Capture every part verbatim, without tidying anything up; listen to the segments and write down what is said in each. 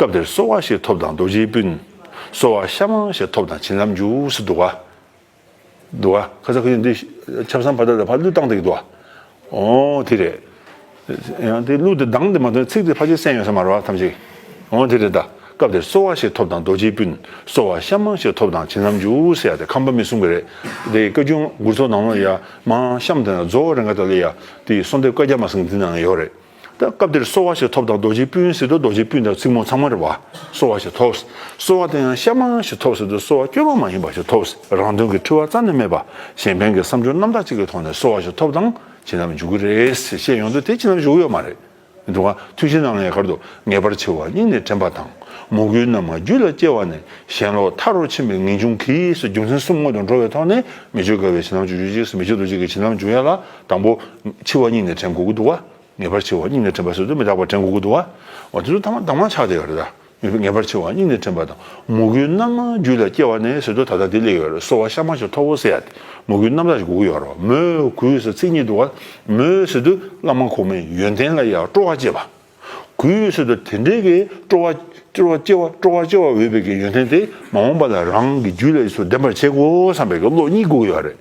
སྐབས་དེར་གསོལ་བ་ཞིག་ཐོབ་དང་རྡོ་རྗེའི་སྤུན། གསོལ་བ་ཤ་མང་ཞིག་ཐོབ་དང་བྱིན་རླབས་འཇུག་ཟེར་འདུག་ག། འདུག་ག། ཁ་ས་ཁ་ཡིན་འདི་ཆབ་གསང་ཕ་ད་ད་ཕ་གླུ་བཏང་བསྡད་ཀྱི་འདུག་ག། ཨོ་དེ་རེད། ཡང་དེ་གླུ་དེ་གདངས་དེ་མ་ཐོན་ཚིག་དེ་ཕལ་ཆེར་གསན་ཡོད་ས་མ་རེད་བ་ཐམས་ཅད། ཨོ་དེ་རེད་ད། སྐབས་དེར་གསོལ་བ་ཞིག་ཐོབ་དང་རྡོ་རྗེའི་སྤུན། གསོལ་བ་ཤ་མང་ཞིག་ཐོབ་དང་བྱིན་རླབས་འཇུག་ཟེར་ཡ་དེ་ཁམས་པ་མི་གསུང་གི་རེད། དེ་བཀའ་བརྒྱུད་མགུར་ཚོགས་ནང་ལ་ཡ་མང་གཤམ་དེ་ན་རྫོགས་རེ་འགའ་ད་ལ་ཡ་དེ་གསོལ་འདེབས་བཀའ་རྒྱ་མ་ཟིན་འདི་ནང་ཡོད་རེད། ད་སྐབས་དེར་གསོལ་བ་ཞིག་ཐོབ་དང་རྡོ་རྗེའི་སྤུན་ཟེར་དུས་རྡོ་རྗེའི་སྤུན་དང་ཚིག་མོ་ཚང་མ་རེད་བ། གསོལ་བ་ཞིག་ཐོབ། གསོལ་བ་དེ་ཡང་ཤ་མང་ཞིག་ཐོབ་ཟེར་དུས་གསོལ་བ་སྐྱོ་མ་མ་ཡིན་པ་ཞིག་ཐོབ། རང་དོན་གྱི་འཁྲི་བ་རྩ་ནས་མེད་པ། གཞན་ཕན་གྱི་བསམ་སྦྱོར་རྣམ་དག་ཅིག་གི་ཐོག་ནས་གསོལ་བ་ཞིག་ཐོབ་དང་བྱིན་རླབས་འཇུག་གི་རེད་ཟེར་བཤད་ཡོང་དུས་དེ་བྱིན་རླབས་འཇུག་གི་ཡོད་མ་རེད། འདུག་ག། ཐུན་བཞིའི་ནང་ལ་ཡང་ག་རེ་འདུག། ངེས་པར་འཆི་བ་སྙིང་ནས་དྲན་པ་དང་། མོས་གུས་རྣམས་རྒྱུད་ལ་སྐྱེ་བ་ནས། ཞེན་ལོག་མཐའ་རུ་ཕྱིན་པའི་ངེས་འབྱུང་གིས་ཟེར་རྒྱུ་མཚན་གསུམ་སྔོན་དུ་འགྲོ་བའི་ཐོག་ནས་མི་བསྐྱོད་དགའ་བའི་བྱིན་རླབས་འཇུག་རྒྱུ་གཅིག་ཟེར་མི་བསྐྱོད་རྡོ་རྗེ་གི་བྱིན་རླབས་འཇུག་ཡ་ལ་དང་པོ་འཆི་བ་སྙིང་ནས་དྲན་དགོས་ཀྱི་འདུག་ག། ངེས་པར་འཆི་བ་སྙིང་ནས་དྲན་པ་ཟེར་དུས་མི་རྟག་པ་དྲན་དགོས་ཀྱི་འདུག་བ། འོ་དེ་ཚོ་ཐ་མ་དྭངས་མ་ཆགས་བསྡད་ཡོད་རེད་ད། ངེས་པར་འཆི་བ་སྙིང་ནས་དྲན་པ་དང་། མོས་གུས་རྣམ་དག་རྒྱུད་ལ་སྐྱེ་བ་ནས་ཟེར་དུས་ད་ལྟ་དེ་སླེབས་ཡོད་རེད། གསོལ་བ་ཤ་མང་ཞིག་ཐོབ་བོ་ཟེར་ཡ་དེ་མོས་གུས་རྣམ་དག་ཞིག་དགོས་ཀྱི་ཡོད་རེད་བ། མོས་གུས་ཟེར་ཚིག་གཉིས་འདུག་བ། མོས་ཟེར་དུས་བླ་མ་གོང་མའི་ཡོན་ཏན་ལ་ཡང་སྤྲོ་བ་བསྐྱེད་པ། གུས་ཟེར་དུས་དེ་འདྲའི་གི་སྤྲོ་བ་སྤྲོ་བ་སྐྱེ་བ་སྤྲོ་བ་སྐྱེ་བ་འོས་པའི་གི་ཡོན་ཏན་དེ་མ་འོངས་པ་ལ་རང་གི་རྒྱུད་ལ་ཡིད་སུ་ལྡན་པར་བྱེད་དགོས་བསམ་པའི་གི་བློ་གཉིས་དགོས་ཀྱི་ཡོད་རེད།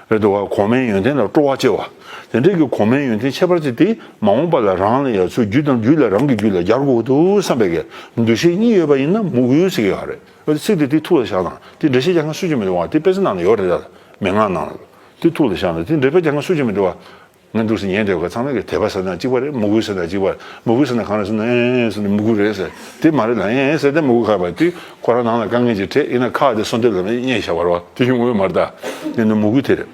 རེད་འདུག་བ། གོང་མའི་ཡོན་ཏན་ལ་སྤྲོ་བ་སྐྱེ་བ། དེ་འདྲའི་གི་གོང་མའི་ཡོན་ཏན་ཁྱད་པར་ཅན་དེ་མ་འོངས་པ་ལ་རང་ལ་ཡང་ཚུར་རྒྱུད་དང་རྒྱུད་ལ་རང་གི་རྒྱུད་ལ་སྦྱར་དགོས་འདུག་བསམ་པའི་གི་འདུ་ཤེས་གཉིས་ཡོད་པ་ཡིན་ན་མོས་གུས་ཟེར་གྱི་ཡོད་རེད། འོ་དེ་ཚིག་དེ་དེ་ཐུགས་ལ་བཞག་དང་དེ་འགྲེལ་བཤད་རྒྱག་མཁན་སུ་གཅིག་མི་འདུག་བ། དེ་དཔེ་ཆ་ནང་ལ་ཡོད་རེད་ད། མན་ངག་ནང་ལ། དེ་ཐུགས་ལ་བཞག་ན་དེ་འགྲེལ་བཤད་རྒྱག་མཁན་སུ་གཅིག་མི་འདུག་བ། ངས་འདུག་སེ་ཉན་བསྡད་པ་ཚང་མས་ཀྱི་དད་པ་ཟེར་ན་གཅིག་པ་རེད། མོས་གུས་ཟེར་ན་གཅིག་པ་རེད། མོས་གུས་ཟེར་ན་གང་རེད་ཟེར་ན་ཨེ་ཟེར་ན་མོས་གུས་རེད་ཟེར། དེ་མ་རེད་ལ་ཨེ་ཟེར་ཏེ་མོས་གུས་ཁ་པ་དེ་ཁོ་རང་ནང་ལ་དཀའ་ངལ་ཅིག་འཕྲད་ཡིན་ན་ཁ་དེ་གསོལ་འདེབས་ལ་མཉེས་བཞག་པ་རེད་བ། དེ་ཡོང་གི་ཡོད་མ་རེད་ད། དེ་ནི་མོས་གུས་དེ་རེད།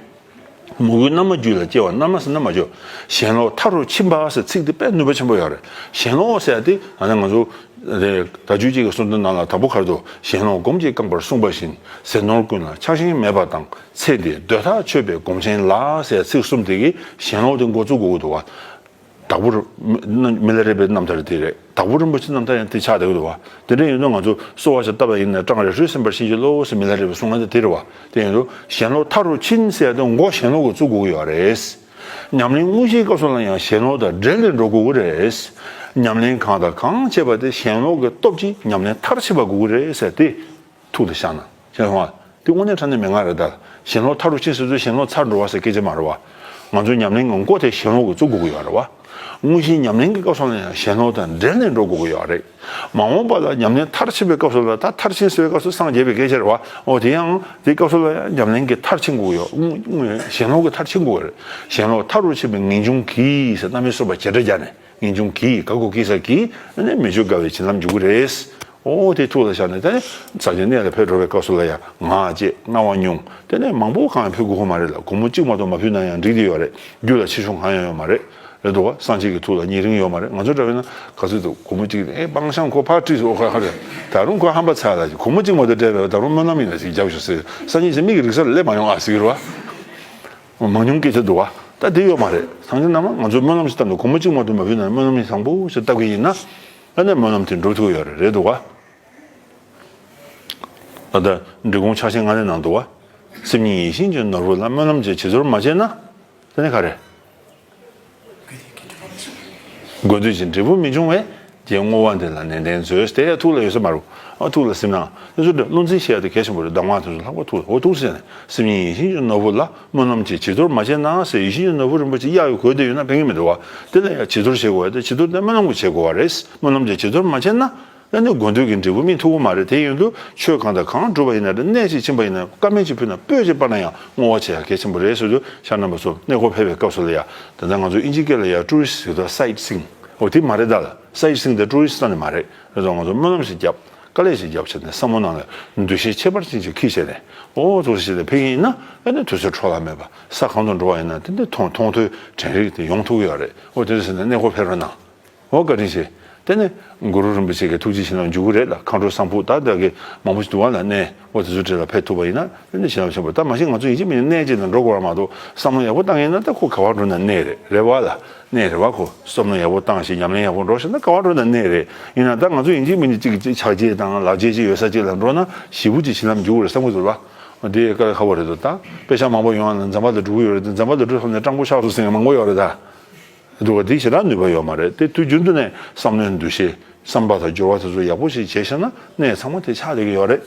མོས་གུས་རྣལ་མ་རྒྱུད་ལ་སྐྱེ་བ། རྣལ་མ་ཟེར་ན་མ་བཅོས། ཞེན་ལོག་མཐའ་རུ་ཕྱིན་པ་ཟེར་ཚིག་དེ་དཔེ་ནུས་པ་ཆེན་པོ་ཡོད་རེད། ཞེན་ལོག་ཟེར་ཡ་དེ་ད་ནི་ང་ཚོ་རེད། བརྡ་བརྒྱུད་ཅིག་གི་གསུང་དོན་ནང་ལ་དང་པོ་ག་རེ་འདུག། ཞེན་ལོག་སྒོམ་གྱིས་བཀང་བར་གསུངས་པ་བཞིན། ཟས་ནོར་ཀུན་ལ་ཆགས་ཞེན་མེད་པ་དང་། ཚེ་འདིའི་འདོད་ཐག་ཆོད་པའི་སྒོམ་ཆེན་ལ་ཟེར་ཚིག་གསུམ་དེ་གིས་ཞེན་ལོག་དེ་འགོ་བཙུགས་དགོས་ཀྱི་འདུག་བ། དྭགས་པོ་ར་མི་ལ་རས་པའི་རྣམ་ཐར་དེ་རེད། དྭགས་པོ་རིན་པོ་ཆེའི་རྣམ་ཐར་ཡང་དེ་ཆགས་བསྡད་ཀྱི་འདུག་བ། དེ་འདྲ་ཡིན་དུས་ང་ཚོ་གསོལ་བ་ཞིག་བཏབ་པ་ཡིན་ན་སྐྲངས་རེ་ཧྲུལ་སེམས་པར་བྱིན་གྱིས་རློབས་ཟེར་མི་ལ་རས་པའི་གསུང་ང་དེ་དེ་རེད་བ། དེ་ཡིན་དུས་ཞེན་ལོག་མཐའ་རུ་ཕྱིན་ཟེར་ཡ་དེ་འགོ་ཞེན་ལོག་གིས་བཙུགས་དགོས་ཀྱི་ཡོད་རེད། ཉམས་ལེན་དངོས་གཞིའི་སྐབས་སུ་ལ་ཡང་ཞེན་ལོག་དང་འབྲེལ་ནས་འགྲོ་དགོས་ཀྱི་རེད། ཉམས་ལེན་གང་དང་གང་བྱེད་པ་དེ་ཞེན་ལོག་གི་སྟོབས་ཀྱིས་ཉམས་ལེན་མཐར་ཕྱིན་པ་དགོས་ཀྱི་རེད་ཟེར་ཏེ། ཐུགས་དེ་བཞག་ན། ཤེས་སོང་ང་། དེ་དངོས་གནས་དྲང་གནས་མན་ངག་རེད་ད། ཞེན་ལོག་མཐའ་རུ་ཕྱིན་ཟེར་དུས་ཞེན་ལོག་ཚར་འགྲོ་བ་ཟེར་སྐད་ཆ་མ་རེད་བ། ང་ཚོའི་ཉམས་ལེན་གྱི་འགོ་དེ་ཞེན་ལོག་གིས་བཙུགས་དགོས་ཀྱི་ཡོད་རེད་བ། དངོས་གཞིའི་ཉམས་ལེན་གྱི་སྐབས་སུ་ལ་ཡང་ཞེན་ལོག་དང་འབྲེལ་ནས་འགྲོ་དགོས་ཀྱི་ཡོད་རེད། མ་འོངས་པ་ལ་ཉམས་ལེན་མཐར་ཕྱིན་པའི་སྐབས་སུ་ལ་ད་མཐར་ཕྱིན་ཟེར་བའི་སྐབས་སུ་སངས་རྒྱས་པའི་སྐད་ཆ་རེད་བ། འོ་དེ་ཡང་དེའི་སྐབས་སུ་ལ་ཡང་ཉམས་ལེན་གྱིས་མཐར་ཕྱིན་དགོས་ཀྱི་ཡོད། དངོས་དངོས་ཞེན་ལོག་གིས་མཐར་ཕྱིན་དགོས་ཀྱི་རེད། ཞེན་ལོག་མཐའ་རུ་ཕྱིན་པའི་ངེས་འབྱུང་གིས་ཟེར་རྣམ་དབྱེ་གསུམ་པ་བྱེད་སྒྲ་སྦྱར་ནས། ངེས་འབྱུང་གིས་ག་གོ་གི་ས་གིས་ནི་མི་བསྐྱོད་དགའ་བའི་བྱིན་རླབས་འཇུག་གི་རེད། ཨོ་དེ་ཐུགས་ལ་བཞག་ནས་དེ་ནས་ས་ཆེན་གནས་ལ་ཕེབས་འགྲོ་བའི་སྐབས་སུ་ལ་ཡང་ངག་བཅད་རྔ་བ་སྙུང་དེ་ནས་མང་པོ་གང་ཡང་ཕུལ་དགོས་ཁོ་མ་རེད་ལ། སྒོར་མོ་གཅིག་མ་གཏོགས་མ་ཕུལ་ན་ཡང་འགྲིག་གི་ཡོད་རེད། རྒྱུད་ལ་ཕྱི་ཤུགས་གང་ཡང་ཡོད་མ་རེད། རེད་འདུག་བ། སངས་རྒྱས་ཀྱི་ཐུགས་ལ་ཉེ་རིང་ཡོད་མ་རེད། ང་ཚོ་འདྲ་བས་ན་ག་ཚོད་འདུག། སྒོར་མོ་གཅིག་ཨེ་སྤང་བཤང་ཁོ་ཕར་བྲིས་སོ་ཁ་ཁ་རེད། ད་རུང་ཁོ་ཧམ་པ་ཚ་ལ་སྒོར་མོ་གཅིག་མ་གཏོགས་སྤྲད་པས་ད་རུང་སྨོན་ལམ་ཡིན་ན་ཞིག་རྒྱབ་ཤོག་ཟེར། སངས་རྒྱས་ཀྱིས་མི་གི་རིག་གསར་ལ་སླེབས་མ་ཡོང་ཨ་ཟེར་གི་རེད་བ། མང་ཉུང་སྐད་ཆ་འདུག་བ། ད་དེ་ཡོད་མ་རེད། སངས་རྒྱས་རྣམས་ང་ཚོས་སྨོན་ལམ་ཞིག་བཏབ་འདུག། སྒོར་མོ་གཅིག་མ་གཏོགས་མ་ཕུལ་ན་སྨོན་ལམ་ཡིན་བཟང་པོ་ཞིག་བཏབ་གི་ཡིན་ན། ཨ་ནི་སྨོན་ལམ་དེ་འགྲུབ་ཐུབ་ཡོད་རེད། རེད་འདུག་ག་ད་ལྟ་འབྲི་གུང་ཕྱག་ཆེན་ལྔ་ལས་ནང་འདུག་ག་སེམས་ཉིད་ཡིད་བཞིན་གྱི་ནོར་བུ་ལ། སྨོན་ལམ་གྱི་བྱི་དོར་མ་བྱས་ན། དེ་ནི་ག་རེ། དགོས་འདོད་ཀྱི་འབྲས་བུ་མི་འབྱུང་བས། རྗེ་བསྔོ་བ་འདི་ལ་ནན་ཏན་མཛོད། དེ་ཡང་ཐུགས་ལ་ཡོད་ས་མ་རུང་། ཨ་ཐུགས་ལ་སིམ་ན། དེ་ཚོ་བློ་འཛིན་བྱེད་ཡ་དེ་གལ་ཆེན་པོ་རེད། གདམས་ངག་དེ་ཚོ་ལྷག་པར་ཐུགས་ལ། འོ་ཐུགས་ཟེར་ནས་སེམས་ཉིད་ཡིད་བཞིན་གྱི་ནོར་བུ་ལ། སྨོན་ལམ་གྱི་བྱི་དོར་མ་བྱས་ན་ཟེར། ཡིད་བཞིན་གྱི་ནོར་བུ་རིན་པོ་ཆེ་གཡར་ཡོད་དགོས་དེ་ཡོད་ན་ཕན་གྱི་མི་འདུག་བ། དེ་ལ་ཡང་བྱི་དོར་བྱེད་དགོས་པ་དེ། བྱི་དོར་དེ་སྨོན་ལམ་གྱི་བྱེད་དགོས་པ་རེད། སྨོན་ལམ་གྱི་བྱི་དོར་མ་བྱས་ན། ཨ་ནི་དགོས་འདོད་ཀྱི་འབྲས་བུ་སྨིན་ཐུབ་ཀྱི་མ་རེད། དེ་ཡིན་དུས་ཆོས་གང་དང་གང་སྒྲུབ་པ་ཡིན་ན་རེད། གནས་ཤིག་ཕྱིན་པ་ཡིན་ན། བཀའ་མོལ་ཅིག་ཕུལ་ན། སྤོས་ཅིག་སྤར་ན་ཡང་བསྔོ་བ་བྱེད་ཡ་གལ་ཆེན་པོ་རེད་ཟེར་དུས། ཤར་རྣམ་པ་ཚོ་གནས་སྐོར་ཕེབས་པའི་སྐབས་སུ་ལ་ཡ། ད་ལྟ་ང་ཚོ་དབྱིན་ཇིའི་སྐད་ལ་ཡ་ཊུ་རི་སི་ཟེར་དུས་སའིཊ་སིང་། འོ་དེ་མ་རེད་ད་ལ། སའིཊ་སིང་དང་ཊུ་རི་སི་ལ་ནི་མ་རེད། རེད་དོ། ང་ཚོ་སྨོན་ལམ་ཞིག་བརྒྱབ། དཀའ་ལས་ཤིག་བརྒྱབ་བྱས་ནས་བསམ་བློ་ནང་ལ་འདུ་ཤེས་ཁྱད་པར་ཅན་ཅིག་འཁྱེར་བྱས་ནས། འོ་ཙོག་ཞིག་ལ་ཕེབས་ཀྱི་ཡིན་ན། ཨ་ནི་དུས་ཚོད་འཕྲོ་བརླག་མེད་པ། ས་གང་དུ་འགྲོ་བ་ཡིན་ན་དེ་འདྲ་མཐོང་མཐོང་ཐོས་དྲན་རིག་དེ་ཡོང་ཐུབ་ཀྱི་ཡོད་རེད། འོ་དེ་འདྲ་ཟེར་ནས་གནས་སྐོར་ཕེབས་རོགས་གནང་། འོ་བཀའ་དྲིན་ཆེ། དེ་ནས་གུ་རུ་རིན་པོ་ཆེ་གི་ཐུགས་རྗེ་བྱིན་རླབས་འཇུག་གི་རེད་ལ། མཁའ་འགྲོ་སྲང་ཕུག་ད་ལྟ་གི་མང་པོ་ཞིག་འདུག་བ་ལ། གནས་འོ་དེ་ཚོ་འདྲ་ལ་ཕེབས་ཐུབ་པ་ཡིན་ན། དེ་ནས་བྱིན་རླབས་ཆེན་པོ། ད་མ་གཞི་ང་ཚོ་ཡིན་གཅིག་མིན་གཉིས་གནས་གཅིག་ལ་འགྲོ་དགོས་པ་མ་གཏོགས། བསམ་བློ་ཡག་པོ་བཏང་ཡིན་ན། ད་ཁོ་ག་བ་འགྲོ་ན་གནས་རེད། རེད་བ་ལ། གནས་རེད་བ། ཁོ་བསམ་བློ་ཡག་པོ་བཏང་ཞིག་ཉམས་ལེན་ཡག་པོ་འགྲོ་ཤེས་ན་ག་བ་འགྲོ་ན་གནས་རེད། ཡིན་ན་ད་ང་ཚོ་ཡིན་གཅིག་མིན་གཅིག་ཅིག་ཕྱག་རྗེས་དང་ལག་རྗེས་ཅིག་ཡོད་ས་ཅིག་ལ་འགྲོ་ན་ཞེ་པོ་ཅིག་བྱིན་རླབས་འཇུག་གི་རེད་བསམ་གི་འདུག་བ། འདི་དཀའ་ལས་ཁག་པོ་རེད་འདུག་ད་དཔེ་ཆ་མང་པོ་ཡོང་བ་ན་འཛམ་བུ་གླིང་འགྲོ་གི་ཡོད་རེད་དེ། འཛམ་བུ་གླིང་འགྲོ་ཐུབ་ནས་སྤྲང་པོ་ཆགས་སོང་ཟེར་མཁན་མང་པོ་ཡོད་རེད་ད། འདུག་བ། འདི་ཞེ་དྲག་ནུས་པ་ཡོད་མ་རེད་དེ། དུས་རྒྱུན་དུ་ནས་བསམ་བློའི་འདུ་ཤེས་བསམ་པ་དང་སྦྱོར་བ་དེ་ཚོ་ཡག་པོ་ཞིག་བྱས་ཤེ་ན་གནས་ཚང་མ་དེ་ཆགས་བསྡད་ཀྱི་ཡོད་རེད།